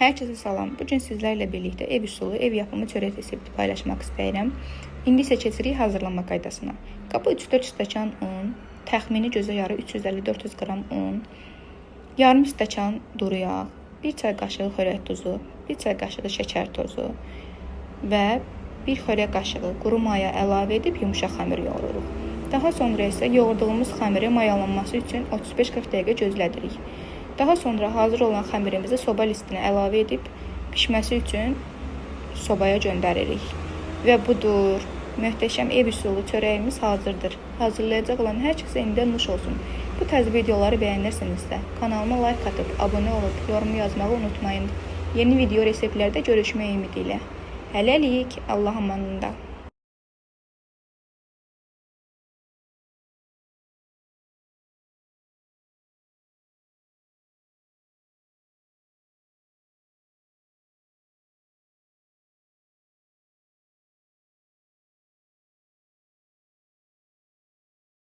Hər kəsə salam. Bu gün sizlərlə birlikdə ev üsulu, ev yapımı çörək resepti paylaşmaq istəyirəm. İndi isə keçirik hazırlama qaydasına. Qaba 3-4 stəkan un, təxmini gözə yarı 350-400 qram un, yarım stəkan duru yağ, 1 çay qaşığı xörək duzu, 1 çay qaşığı şəkər tozu və 1 xörək qaşığı quru maya əlavə edib yumşaq xəmir yoğururuq. Daha sonra isə yoğurduğumuz xəmiri mayalanması üçün 35-40 dəqiqə gözlədirik. Daha sonra hazır olan xəmirimizi soba listinə əlavə edib bişməsi üçün sobaya göndəririk. Və budur, möhtəşəm ev üsulu çörəyimiz hazırdır. Hazırlayacaq olan hər kəsə indidən nuş olsun. Bu tərz videoları bəyənirsinizsə, kanalıma like atıb, abunə olub, yorum yazmağı unutmayın. Yeni video reseptlərdə görüşmək ümidi ilə. Hələlik, Allah amanında.